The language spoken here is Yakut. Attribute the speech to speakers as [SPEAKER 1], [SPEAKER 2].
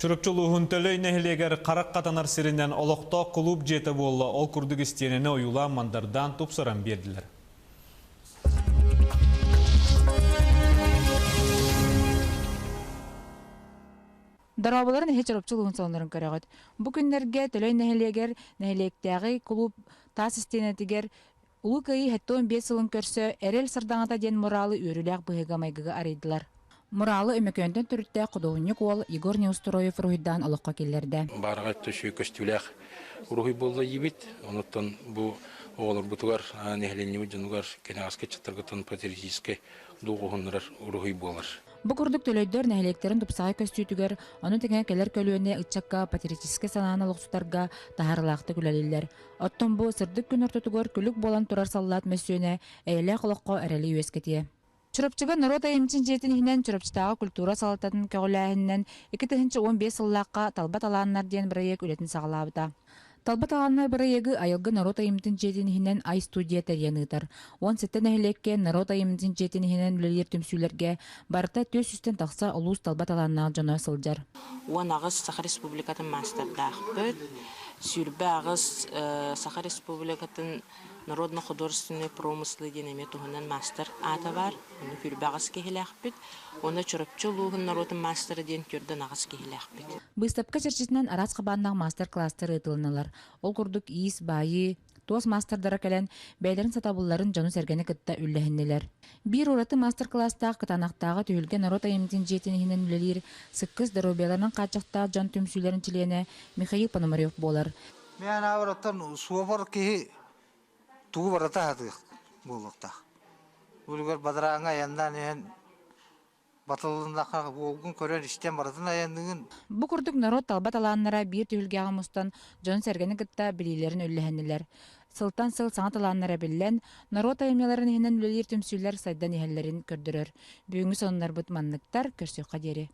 [SPEAKER 1] Чурапчы улууһун Төлөй нэһилиэгэр харах хатанар сиринэн олохтоох кулууп дьиэтэ буолла, ол курдук истиэнэни ойуулаан мандардаан тупсаран биэрдилэр.
[SPEAKER 2] Дорооболорун эһи Чурапчы улууһун сонуннарын көрөҕүт. Бу күннэргэ Төлөй нэһилиэгэр нэһилиэктээҕи кулууп таас истиэнэтигэр Улуу Кыайыы 75 сылын көрсө Эрэл сардаҥата диэн муралы үөрүүлээх быһыыга-майгыга арыйдылар. Муралы Өймөкөөнтөн төрүттээх худуоһунньук уол Егор Неустроев уруһуйдаан олоххо киллэрдэ.
[SPEAKER 3] Баараҕай төсүү көстүүлээх уруһуй буолла диибит. Онуттан бу оҕолорбутугар, нэһилиэнньэбит дьонугар кэнэҕэски ыччаттаргытын патриотическай дуоҕуһуннарар уруһуй буолар.
[SPEAKER 2] Бу курдук төлөйдөр нэһилиэктэрин тупсаҕай көстүүтүгэр, ону тэҥэ кэлэр көлүөнэ ыччакка патриотическай санааны олохсутарга таһаарыылаахтык үлэлииллэр. Оттон бу сырдык күн ортотугар күлүк буолан турар саллаат мөссүөнэ эйэлээх олоххо эрэли үөскэтиэ. Чурапчыга норуот айымньытын дьиэтин иһинэн Чурапчытааҕы культура салалтатын көҕүлээһининэн 2015 сыллаахха Талба талааннар диэн бырайыак үлэтин саҕалаабыта. Талба талааннар бырайыагы Айылгы норуот айымньытын дьиэтин иһинэн Ай-студия тэрийэн ыытар. 17 нэһилиэккэ норуот айымньытын дьиэтин иһинэн үлэлиир түмсүүлэргэ барыта 400-тэн тахса улуус талба талааннаах дьоно сылдьар.
[SPEAKER 4] 18 Саха Республикатын маастардаахпыт, 28 Саха Республикатын народно-художественные промыслы диэн эмиэ туһунан маастар аата баар. Ону сүүрбэ аҕыс киһилээхпит. Уонна Чурапчы улууһун норуотун маастара диэн түөрдэн аҕыс киһилээхпит.
[SPEAKER 2] Быыстапка чэрчитинэн араас хабааннаах маастар-кылаастар ыытылыннылар. Ол курдук иис, баайыы, туос маастардара кэлэн, бэйэлэрин сатабылларын дьону-сэргэни кытта үллэһиннилэр. Биир ураты маастар-кылаастаах Кытаанахтааҕы түһүлгэ норуот айымньытын дьиэтин иһинэн үлэлиир Сыккыс доруобуйаларынан хааччахтаах дьон түмсүүлэрин чилиэнэ Михаил Пономарев буолар.
[SPEAKER 5] Мен анаабар суопар киһи тугу барыта аһатыах буолуохтаах. Үлүгэр бадарааҥҥа айаннаан иһэн батылыннахха уолгун көрөн истэн барытын айанныгын.
[SPEAKER 2] Бу курдук норуот талба талааннара биир түһүлгэҕэ мустан дьон-сэргэни кытта билиилэрин үллэһиннилэр. Сылтан сыл саҥа талааннара биллэн, норуот айымньыларын иһинэн үлэлиир түмсүүлэр сайдан иһэллэрин көрдөрөр. Бүгүҥҥү сонуннарбыт манныктар, көрсүөххэ диэри.